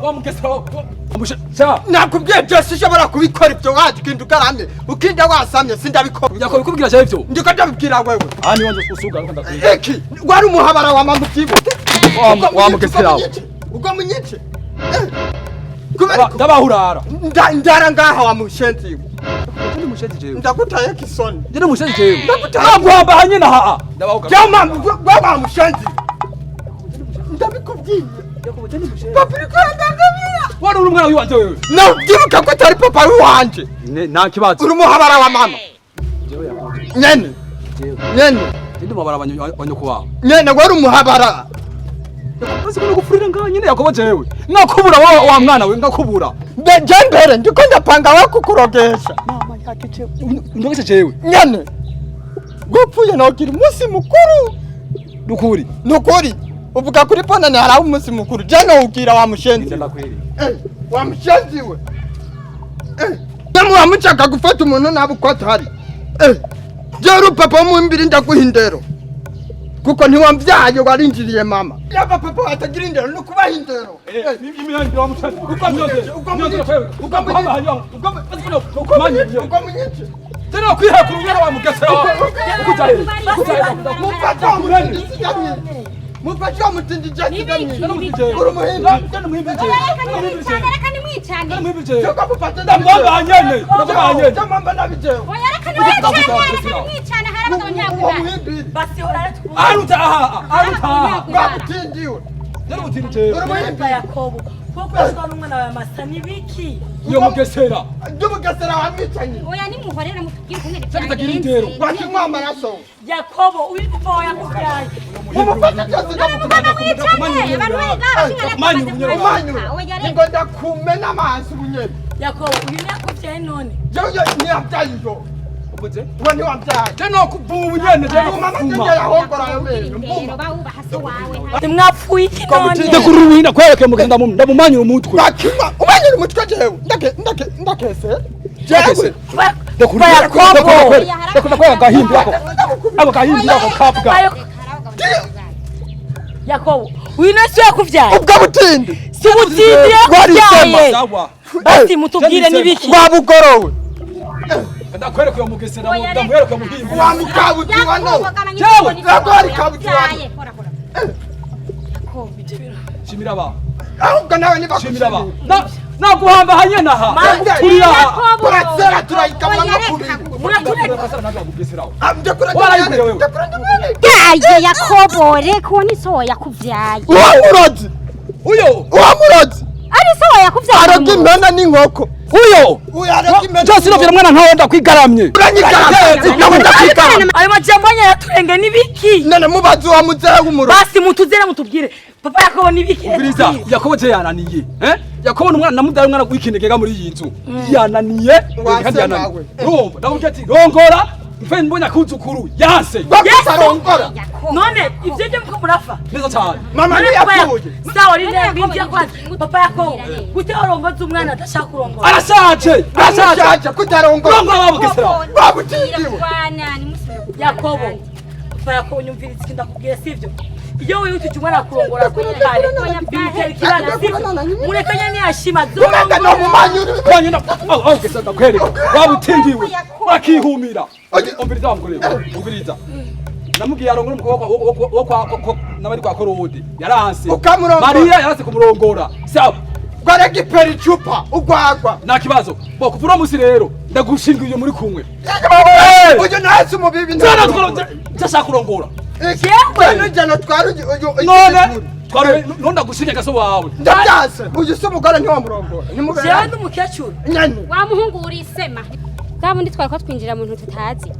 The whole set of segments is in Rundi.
Wa mugesera wa Nakubwiye byose ushobora kubikora ibyo, wagenda ugaramye, ukinda wasamye, sindabikora. Yakobo, bikubwira cyane ibyo. Ndiko ndabibwira wewe. Aha ni wanje usuga, ariko ndakwiye. Iki wari umuhabara wa mama, ubyibuke. Wa mugesera we. Ubwo munyice. Kubera Ndabahurara. Ndara ngaha, wa mushenzi we. Ndi mushenzi jewe? Ndagutaye kisoni. Ndi mushenzi jewe? Ndagutaye. Naguhamba hanyine aha, ndabahuga. Jama we, wa mushenzi, ndabikubwiye. Yakobo, ndi mushenzi. Papa uri kurandangabira. Wari uri umwana w'iwanje wewe. Nawe ubyibuke ko utari papa w'iwanje. Nta kibazo. Uri umuhabara wa mama. Jewe Yakobo? Nyene. Jewe? Nyene. Ndi mubara wa nyoko wawe. Nyene, wari umuhabara. Uzi ko nagufurira ngaha nyine, Yakobo, jewe nakubura wa mwana we, ngakubura. Mbe je mbere ndiko ndapanga we kukurogesha. Mama yake, jewe ndogeshe jewe? Nyene, gupfuye nogira umunsi mukuru. Nukuri? Nukuri, uvuga kuri bonane haraho umunsi mukuru, je nowugira, wa mushenzi. Ndakweri. Eh, wa mushenzi we. Eh, muba mushaka gufata umuntu nabi uko atari. Eh, je uri papa mumbiri, ndaguha indero kuko ntiwambyaye, warinjiriye mama. Yaba papa watagira indero, ni ukubaha indero. Eh, ubwo munyice. Tena kwihekura unyara wa mugesera ukuja he, ukuja he? Mufate wa mutindi sigamye, mufate wa mutindi, je sigamye. Uri umuhimbi. Reka nimwicane. Cyuko mufate. Ndamwamba hanyene, ndamwamba hanyene. Ndamwamba nabijewe. Oya, reka nimwicane, reka nimwicane, hari abagabo Uwo ntiyakwibara. muhimbi. Basi horare. Aruta aha, aruta aha. Rwabutindiwe. Ndari mutindi jewe. Uri umuhimbi. Yakobo, kuko n'umwana wawe masa nibiki? Iyo mugesera. Ndumugesera wamwicanyi. Oya, nimuhorere, mutubwire ukungene Cyangwa indero. Wakinywa amaraso. Yakobo, uyu papa wawe yakubyaye. Mumufate byose. None mugomba mwicane, abantu bari Umanyura. Oya, reka. Ngo ndakumena amaso ubunyene. Yakobo, uyu ntiyakubyaye none? Jewe ntiyabyaye iyo. Uvuze? Uwo ntiwabyaye. Je no kuvuba unyene, je no Mama kuvuma. njye yahongora ayo menyo. Indero bawubaha so wawe. Ntimwapfuye iki none? Ndakura uruhinda kwereke mugenda ndamumanyura umutwe. Wakinywa umanyura umutwe jewe. Ndake ndake ndakese. Jewe. Ndakura. Yakobo. Ndakura kwa gahimbi ako. Ako gahimbi ako kapga. Yakobo, uyu nasi yakubyaye? Ubwo butindi. Si butindi yakubyaye. Sawa. Basi mutubwire nibiki? Wabugorowe. Ndakwereka uyo mugesera, ndamwereka muhimbi. Wa mukabuti wa no. Jewe, Shimira ba. Ahubwo nawe niba Shimira ba. Na naguhamba hanyene aha. Turi aha. Kurasera turayikama no kubiri. Ndakura. Warayiguriye wewe. Ndakura ndamwene. Gaye Yakobo, reka, uwo ni so yakuvyaye. Uwo murozi. Uyo. Uwo murozi. Ari so yakuvyaye. Aroga impena n'inkoko. Uyo. Uyo aroga impena. Jose no mwana nkawe ndakwigaramye. Uranyigaramye. Nawe ndakwigaramye. Ayo majambo yaturenge nibiki? None mubazi wa muzehe w'umurozi. Basi mutuzere, mutubwire, papa Yakobo, nibiki? Ubiriza, Yakobo je yananiye. Eh? Yakobo ni umwana namudara, umwana w'ikinegega muri iyi nzu. Yananiye, Wase kandi yananiye. nawe. Urumva, ndamubwira ati rongora, mfe mbonye akuzukuru, yanse. Bakutarongora. None ivyo byo muko murafa? Neza cyane. Mama ntiyapfuye. Sawa, rinde binjira kwanza. Papa Yakobo, gute warongoza umwana adashaka kurongora? Arashaje, arashaje. Arashaje kutarongora. Rongora babugesera. Babutindiwe. Yakobo, papa Yakobo, nyumvira iki ndakubwira, sivyo? Iyo wihutije umwana kurongora kare, bimutera ikibazo, sivyo? Mureke nyene yashima. Umenga no mumanyura. Kwanye na aho aho gesa ndakwereka. Wabutindiwe. Urakihumira. Umviriza wa mugore we. Umviriza. Namubwiye arongora umukobwa wo kwa n'abari kwa Korode. Yaranse. Ukamurongora. Mariya yaranse kumurongora. Sawa. Gwarega ipera icupa ugwagwa. Nta kibazo. Bo kuva uno munsi rero ndagushinga iyo muri kumwe. Uyu nasi umubibi. Jana twara ndashaka kurongora. Jewe jana twara uyu. None twara none ndagushinga gaso wawe. Ndabyase, uyu si umugore, ntiwamurongora. Jewe ndi umukecuru. Nyane. Wa muhungu, urisema bwa bundi twari ko twinjira mu ntu tutazi.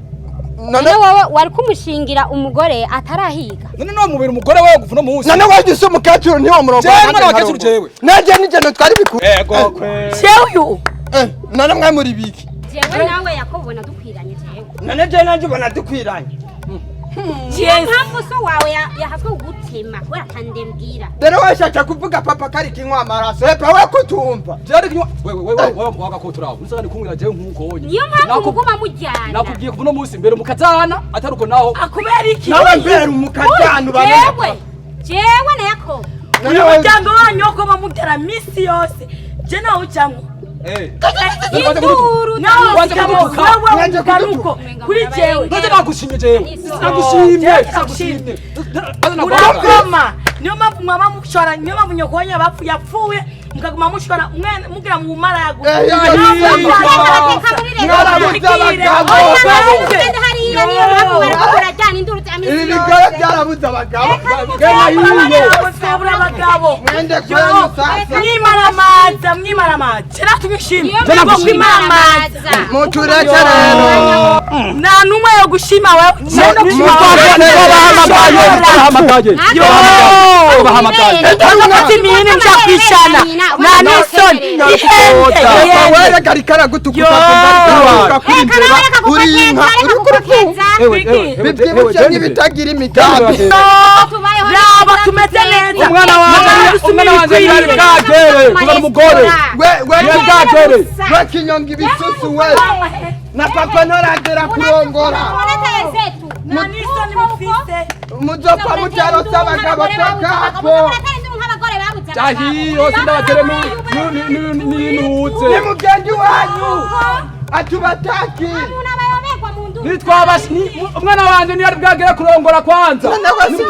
None none wowe wari kumushingira umugore atarahiga? None no mubiri umugore wawe kuva uno munsi. None wowe si umukecuru, ntiwamurongora. Jewe mwana wa kecuru jewe. Nanje nijana twari bikuru. Ego kwe. Jewe uyu. Eh, none mwe muri biki? Jewe nawe Yakobo ubona dukwiranye jewe. None je nanje ubona dukwiranye? Niyo mpamvu so wawe yahaswe kugutema kubera atandembwira. Rero washaka kuvuga papa kari kinywa amaraso epa we kutumva. Jewe kinywa wewe wewe wewe wagakotora. Umusanga nikumwira jewe nkuko. Niyo mpamvu muguma mujyana. Nakubwiye kuva uno munsi mbere mukazana atari uko naho. Akubera iki? Nawe mbere umukajyana. Jewe, jewe na Yakobo. Uyu muryango wanyu wo kuba mubyara minsi yose, je nawe ujamwo. Induru. Nawe Wanze ujamwo. kudutuka. Wewe Wanze ugaruko kuri jewe. Nje nagushimye jewe. Sinagushimye. Sinagushimye. Urakoma, niyo mpamvu mwama mushora, niyo mpamvu nyoko wanyu abapfu yapfuye mukaguma mushora mwene mugira mu mara yagu. Eh, Mwarabuze abagabo. Hariya niyo mpamvu bariko barajyana induru za Ibi misi bigore yose. byarabuze abagabo. Gena hiyo. Twabura abagabo. Mwende kwanyu sasa. Mwimaramaza, mwimaramaza, kera tumishimye. Niyo Jana mpamvu gushima. mwimaramaza. Mutureke rero. Nta n'umwe yo gushima wewe. Bahamagaye. Bahamagaye. Ufata imihini nja kwishana, nta n'isoni ihende. Papa Ihende. wewe garika aragutukuza. Yo. Kuva kuri Reka imbeba nawe reka uri inka gukokeza, reka uri gukokeza. Bibyibushye n'ibitagira imigambi. Tubayeho Raba neza, tumeze neza. Umwana wanje, umwana wanje yari bwagere kuzana umugore. We we Yari bwagere. we kinyonga ibisusu we na papa ntoragera kurongora. Tuletee zetu. Nta n'isoni mufise. Muzopfa mutarose abagabo tokapo. Jahiyo sindabatere n'inutse. Ni mugenzi wanyu atubataki. Nitwabash umwana wanje ntiyari bwagere kurongora kwanza. None wese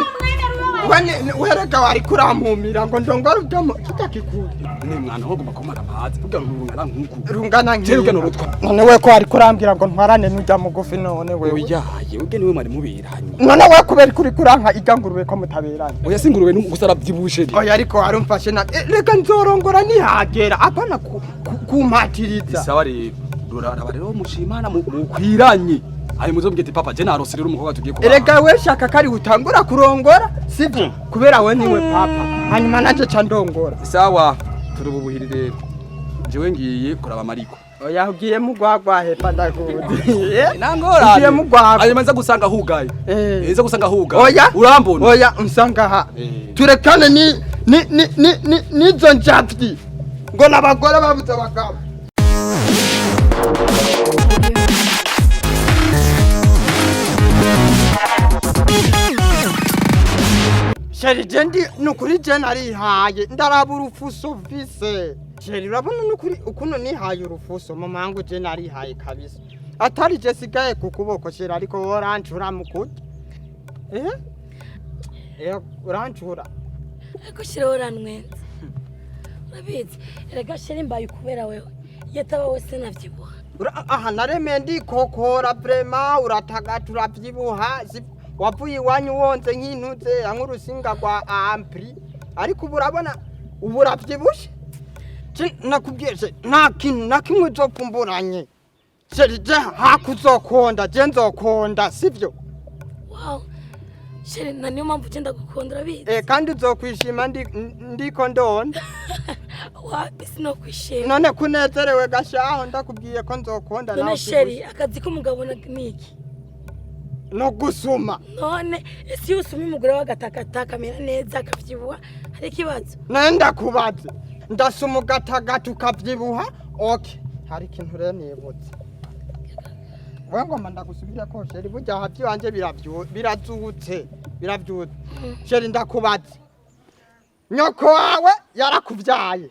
wereka wari kurampumira ngo ndongore udomo tutakikunda. Ni mwana wo guma kumara amazi kugira ngo rungana nkuku. Rungana Jewe nk'iyi. urutwa. None we ko wari kurambwira ngo ntwarane n'ujya mugufi, none wewe? Oyaye, ubwe niwe mwari muberanye. None we kubera kuri kuranka ijya ngurube ko mutaberanye? Oya, singurube gusa arabyibushe. Oya, ariko warumfashe na reka nzorongora nihagera, apana kumpatiriza. Sawa rero. Ruraraba rero mushimana mukwiranye. Ayo muzobwite ati papa je narose rero umukobwa tugiye kubana. Erega we shaka kari utangura kurongora sibyo, kubera we niwe papa, hanyuma nanje ca ndongora. Sawa, turi bubuhiri rero. Jewe ngiye kuraba Mariko. Oya, ugiye mugwagwa hepa ndakuzi. Nangora. Ugiye mugwagwa. Ayo manza gusanga hugaye. Nza gusanga hugaye. Oya. Urambona. Oya, unsanga ha. Turekane ni ni ni ni ni nizo njavyi ngo n'abagore babuze abagabo. Chéri, je ndi nukuri je narihaye ndaraba urufuso mfise. Chéri, urabona nukuri ukuntu nihaye urufuso mu mangu, je narihaye kabisa. Atari je sigaye ku kuboko chéri, ariko wowe urancura mu kurya. Eh? Eh, urancura. Ariko shiraho uranwenza, urabizi erega chéri, mbaye ukubera wewe, iyo ataba wese navyibuha. Aha naremeye ndikokora vraiment, uratagata uravyibuha, wavuye iwanyu wonze nk'intuze nk'urusinga rwa ampri, ariko ubu urabona ubu uravyibushe. Nakubwiye se nta kintu na kimwe uzopfumburanye. Chéri, je hakuzokonda je nzokonda sivyo? Wow chéri, na niyo mpamvu ugenda gukunda, urabizi. Eh, kandi uzokwishima ndiko ndonda. Wapi, sinokwishima. None kunezerewe gashaho ndakubwiye ko nzokonda None nawe? Chéri, akazi k'umugabo ni iki? No gusuma. None ese iyo usumye umugore we agatakataka amera neza akavyibuha, hari ikibazo? Naye ndakubaze, ndasuma ugatagata ukavyibuha, okay. Hari ikintu rero nibutse. We ngoma ndagusubire ko chéri, burya havyi wanje birazutse biravyutse. Chéri, ndakubaze, nyoko wawe yarakuvyaye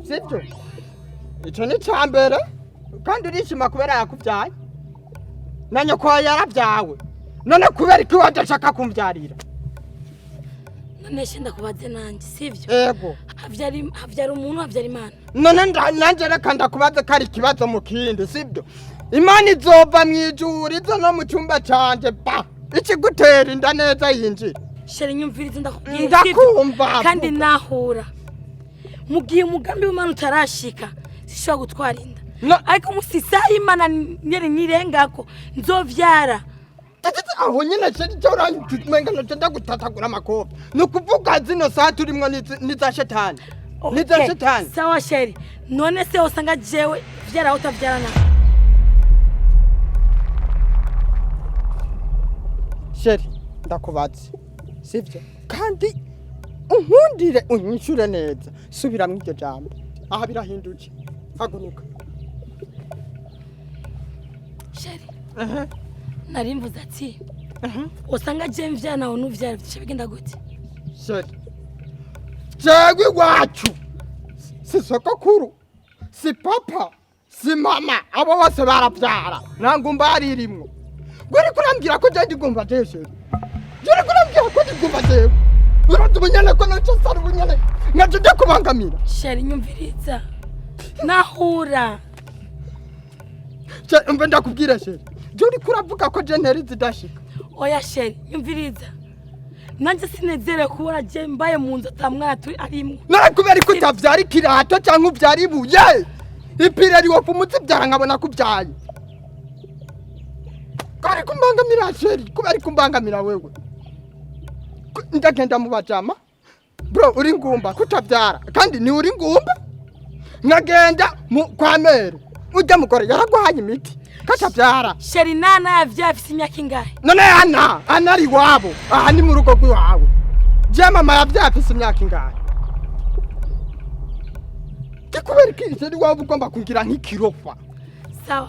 sivyo? Ico ni ca mbere, kandi urishima kubera yakuvyaye, na nyoko wawe yaravyawe. None kubera iki wadashaka kumvyarira? None she ndakubaze nanjye sivyo? Ego. Havyara umuntu, havyara Imana. None nanje reka ndakubaze ko ari ikibazo mu kindi sibyo? Imana izova mu ijuru izo no mu cyumba canje ba ikigutera inda neza yinjira? Chéri, nyumvirize ndakubwira. Ndakumva. Sivyo? Kandi nahura mu gihe umugambi w'Imana utarashika sishobora gutwara inda. Ariko musi isaha y'Imana nyene nirengako nzovyara. Tete, aho nyine chéri cyo urantumenga noce ndagutatagura amakofi. Ni ukuvuga zino saha turimwo niza shetani, niza Okay, shetani. Sawa chéri, none se usanga jewe vyara utavyara na Chéri, ndakubaze sivyo, kandi unkundire unyishure neza. Subiramwo iryo jambo aha, birahinduke, haguruka. Chéri, nari mvuze ati usanga jewe mvyara nawe nuvyara bice bigenda gute? Chéri, Jewe iwacu si sokokuru, si papa, si mama, abo bose baravyara, nta ngumba yari irimwo. Uriko urambwira ko je ndigumva jewe, chéri? Uriko urambwira ko ndigumva jewe? Urazi ubunyene ko noca nsara ubunyene nkaca nja kubangamira? Chéri, nyumviriza, nahura. Umve ndakubwira, chéri, je uriko uravuga ko je ntera izidashika. Oya chéri, nyumviriza, nanjye sinezerewe kubona je mbaye mu nzu ata mwana turi arimwo. None kubera ko utavyara ikirato canke uvyara ibuye, ipireri wopfa umuzivyara nkabona ko uvyaye. Kubera ko umbangamira, chéri, kubera ko umbangamira wewe. Ndagenda mu bajama, bro, uri ngumba kutavyara kandi ni uri ngumba. Nkagenda mu kwa mère, urya mugore yaraguhaye imiti katavyara. Chéri, nana yavyaye afise imyaka ingahe? None ana ari iwabo, aha ni mu rugo rw'iwawe. Je mama yavyaye afise imyaka ingahe? Ti kubera iki, chéri, waba ugomba kungira nk'ikirofa? Sawa,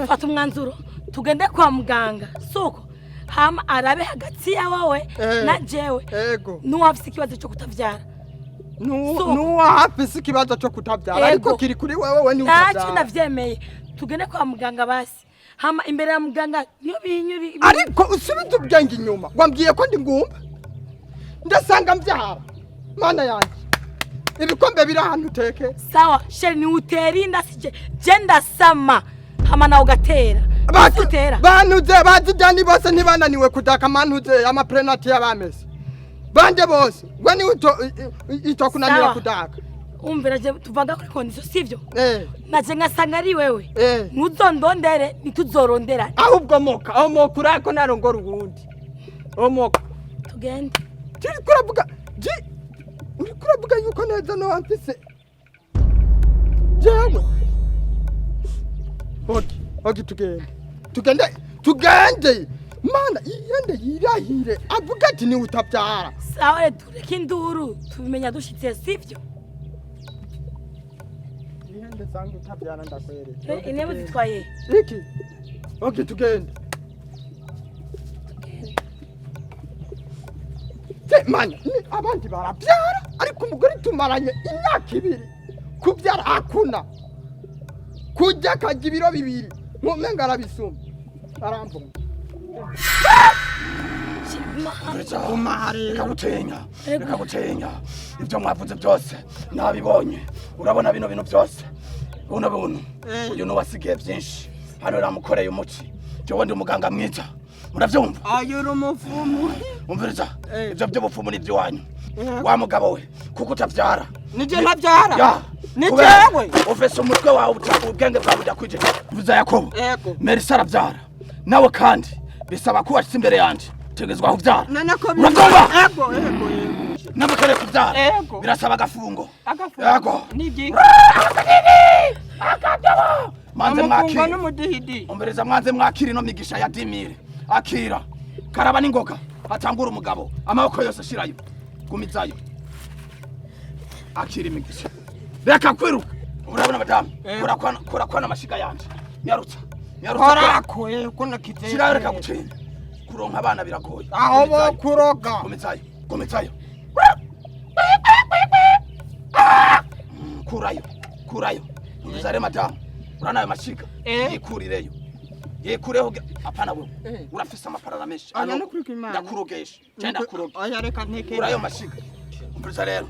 fata umwanzuro tugende kwa muganga, suko hama arabe hagati ya wowe na jewe n'uwafise ikibazo cyo kutavyara. So- Nuwahafise ikibazo cyo kutavyara, ariko kiri kuri wewe, we ni Ntacyo, utavyara. ndavyemeye, tugende kwa muganga basi, hama imbere ya muganga niyo binyuri. Ariko usubize ubwenge inyuma, wambwiye ko ndi ngumba, ndasanga mvyara. Mana yanje, ibikombe biri ahantu uteke. Sawa chéri, ni utera inda sije, je ndasama hama nawe ugatera. Utera. Bantuze bazijyani bose ntibananiwe kudaka amantuze amapenalty y'abamese bande bose, we niwe itokunanira Sawa. kudaka. Umvira, je tuvaga kuri condition, sivyo? Eh. Naje ngasanga ari wewe, Eh. ntuzondondere, ntituzoronderane. Ahubwo moka aho, moka urako narongora uwundi omoka. Tugende. Uriko uravuga uriko uravuga yuko neza no mfise jewe. Okay, okay, tugende, tugende, tugende. Mana, yiyende yirahire avuga ati niwe utabyara. Sawa rero, tureke induru, tubimenya dushitse, sivyo? Yihende sanga utabyara, ndakwereka. Eh, intebe zitwaye. Iki, okay, tugende. Tugende. Se mana, ni abandi barabyara, ariko umugore tumaranye imyaka 2 kubyara akuna kurya akarya ibiro 2 nkumenga arabisumba, arambona. Reka gutinya, reka gutinya. Ibyo mwavuze byose nabibonye. Urabona bino bintu byose, buno buntu, uyu nuwasigaye byinshi hano, namukoreye umuti. Jewe ndi umuganga mwiza, muravyumva? Ayo, uri umufumu. Umviriza. Eh. Ivyo by'ubupfumu ni iby'iwanyu. Wa mugabo we, kuko utavyara. Nije ntabyara? Ya. Ni Kubera jewe? ufise umutwe wawe ubwenge bwawe budakwije. Vuza Yakobo. Ego. Merisa aravyara nawe, kandi bisaba ko washitse imbere yanje tegezwa kuvyara. None ko Uravyumva? Ego, ego, ego. Namukeneye kuvyara. Ego. Birasaba agafungo. Agafungo. Ego. Nigi. Manze Umufungo mwakira. n'umudihidi. Umbereza, mwanze mwakira ino migisha ya dimire. Akira, karaba n'ingoga, hatangura umugabo amaboko yose ashirayo, gumizayo, akira imigisha, reka kwiruka. Urabona madamu, kora kwana amashiga yanje, nyarutsa, nyarutsa. Korako ko nakize. Shirayo, reka gutinya, kuronka abana biragoye. Aho bo Gumizayo. kuroga. Gumizayo, gumizayo. Kurayo, kurayo. Umviriza rero madamu, urana ayo mashiga, yikurireyo, yikureho. Apana wewe, urafise amafaranga menshi. Oya, Ano, nukuri kw'Imana. Ndakurogesha je, ndakuroge. Oya, reka ntekere. Kurayo mashiga. Umviriza rero,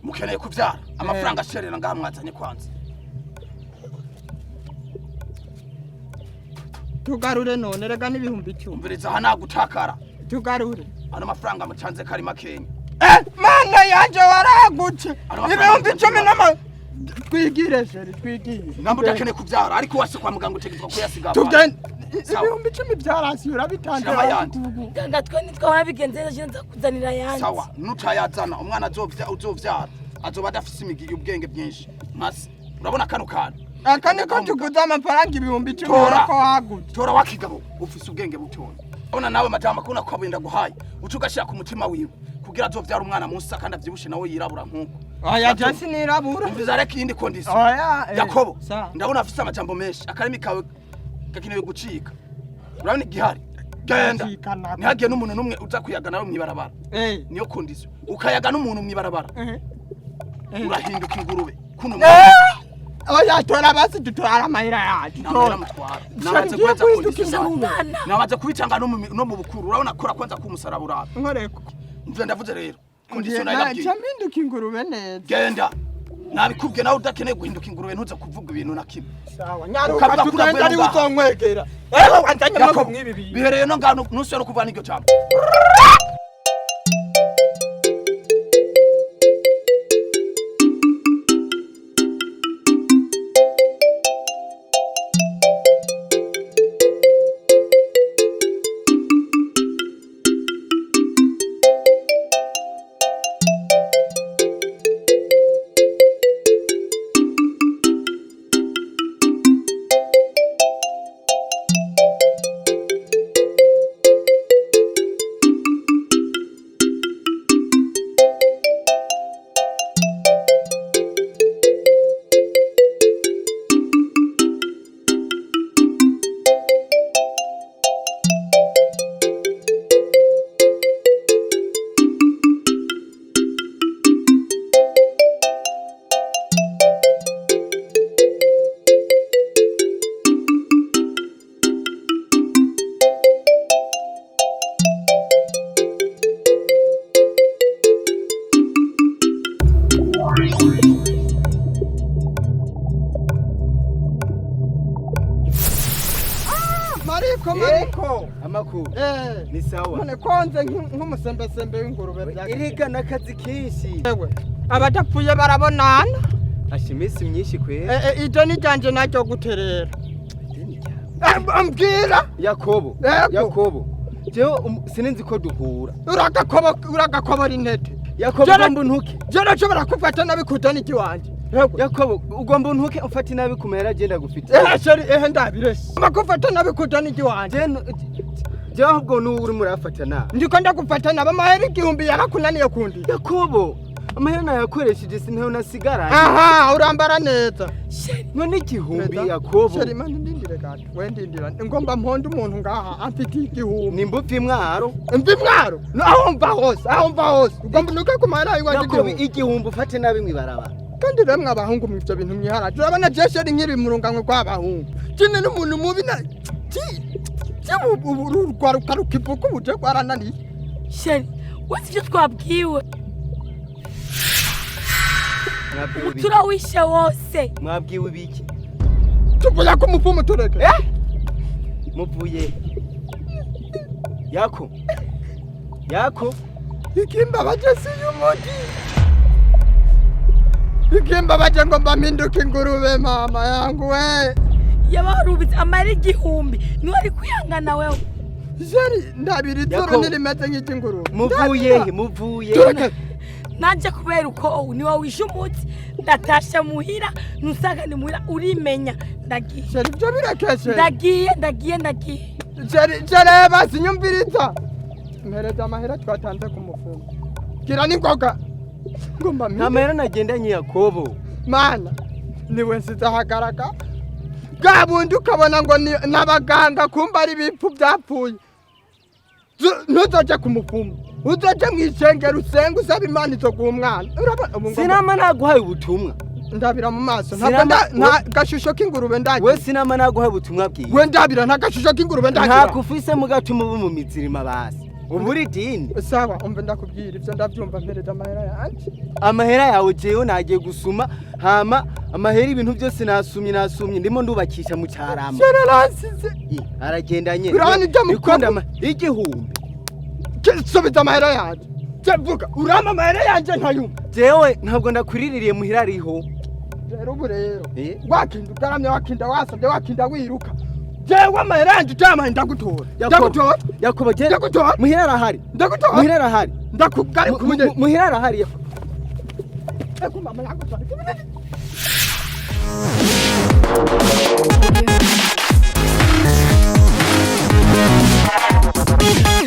mukeneye kuvyara, amafaranga asherera ngaha mwazanye kwanza. Tugarure none rega n'10,000. Umviriza, aha nagutakara. Tugarure. Ano mafaranga mucanze kari makenya. Eh, mana yanje, waragutse. Ano mafaranga 10,000 n'ama twigire, chéri, twigire. Namba udakeneye kuvyara, ariko wase kwa muganga utegetswa kuyasiga abana. Tugende. Sawa. 10,000 byarasi urabitanze. Shiramo ayandi. Muganga, twe ntitwabona bigenze neza, nza kuzanira ayandi. Sawa, nutayazana umwana azovyara azoba adafise imigiri, ubwenge bwinshi nkase. Urabona kano kantu? Aka niko tuguze amafaranga 10,000. Tora. Ko wagutse. Tora wakigabo, ufise ubwenge butoya. Urabona nawe madama, kubona ko abenda guhaye, uca ugashira ku mutima wiwe kugira azovyara umwana musa kandi avyibushe, nawe yirabura nkuko. Oya, je sinirabura. Umviza, reka iyindi condition. Oya, Yakobo, sawa. ndabona afise amajambo menshi, akarimi kawe gakenewe gucika. Urabona igihari? Genda. Ndacikana. Ntihagire n'umuntu n'umwe uza kuyaga nawe mw'ibarabara. Niyo condition. Ukayaga n'umuntu mw'ibarabara, urahinduka ingurube kuno. Oya, tora basi, dutwara amahera yacu. Namahera mutwara, namaze Ngiye guheza guhinduka condition. ingurube. Umwana. Namaze kubitanga no mu bukuru. Urabona kora kwanza kumusaraba, uraba. Nkoreko. Mvuze, ndavuze rero, condition nayibabwiye. Nca mpinduka ingurube neza. Genda, nabikubwiye. Nawe udakeneye guhinduka ingurube, ntuze kuvuga ibintu na kimwe. Sawa, nyaruka. Ukavuga ko Tugenda uravuye ari mu ngaha. uzonkwegera ewe wanzanye Yakobo, mwibi bintu. Bihereye no ngaho, ntusubire no kuvuga n'iryo jambo. Mariko, Mariko. Amakuru? Eh. Ni sawa. None konze nk'umusembesembe w'ingurube byagenze? Erega n'akazi kenshi. Ewe, abadapfuye barabonana. Asha, iminsi myinshi kwera. Ideni ryanje naryo guterera. Ideni ryawe? Ambwira. Yakobo. Yego. Yakobo, jewe sinzi ko duhura. Uragakobora intete. Yakobo, ugomba untuke. Je nashobora kufata nabi ku ideni ry'iwanje? Yego. Yakobo, ugomba untuke, ufate nabi ku mahera agenda gufite. Ehe chéri, ehe ndabirese. Ngomba kufata nabi ku ideni ry'iwanje? Jewe ahubwo n'ubu urimo urafata nabi. Ndiko ndagufata nabi? Amahera 1000 yarakunaniye kundi? Yakobo, amahera nayakoresheje, sintayo nasigaranye. Aha urambara neza. Chéri. None 1000, Yakobo? Chéri, mani ndindire gato, we ndindira, ngomba mponde umuntu ngaha amfitiye 1000. Ni mbuvi imwaro. Mvi mwaro? Aho mva hose, aho mva hose, ugomba unuke ku mahera y'iwanje. Yakobo, 1000. 1000 ufate nabi mw'ibarabara. Kandi rero mw'abahungu mw'ivyo bintu mwiharaje. Urabona je chéri, nkiri mu rungano rw'abahungu kine n'umuntu mubi na urwaruka rukivuka ubuje rwarananiye. Chéri, wese ibyo twabwiwe. Mwabwiwe ibiki? Turawishe wose. Mwabwiwe ibiki? Tuvuye ko umupfumu, tureke. Muvuye yako yako. Ikimbabaje si y'umuti, ikimbabaje ngo mpinduke ingurube, mama yangu we. Yaba warubitse amara 1000, niwe ari kwihangana wewe. Chéri, ndabira izuru Yakobo. nirimeze nk'iry'ingurube. Muvuye he? Muvuye? Tureke. Nanje kubera uko niwe wishe umuti, ndatashe muhira, nusanga ni muhira, urimenya. Ndagiye. Chéri, ibyo bireke, chéri. Ndagiye, ndagiye, ndagiye. Chéri, chéri, basinyumviriza, mpereza amahera twatanze ku mufumu, gira n'ingoga ngomba Nta mpinde. mahera nagendanye, Yakobo. Mana, niwe nsize ahagaragara bwa bundi ukabona ngo ni n'abaganga, kumba ari ibipfu byapfuye. Ntuzoje ku mupfumu, uzoje mu ishengero usenge, usaba Imana izoguha umwana. Urabona ubu Sinama naguhaye ubutumwa. Ndabira mu maso, ntabwo nta gashusho k'ingurube ndagira. We, sinama naguhaye ubutumwa bwiza. We ndabira, nta gashusho k'ingurube ndagira. Ntako ufise mugatuma uba mu mizirima, basi ubu uri dini. Sawa, umve ndakubwira, ivyo ndavyumva, mpereza amahera yanje. Amahera yawe jewe nagiye gusuma, hama amahera ibintu byose nasumye, nasumye ndimo ndubakisha mu Cyarama. Chéri, aransize. Aragenda nyene. Urabona ibyo Bikunda 1000. Subiza amahera yanje. Je vuga, urampa amahera yanje nkayumva. Jewe ntabwo ndakwiriririye muhira ariho. Rero ubu rero Eh? wakinda ugaramye, wakinda wasabye, wakinda wiruka, jewe amahera yanje utayamaye ndagutora, ndagutora. Yakobo, je Ndagutora. Muhira arahari. Ndagutora. Muhira arahari. Ndakugarika ubunyene. Muhira arahari. Ego mama, yagutora. Audio.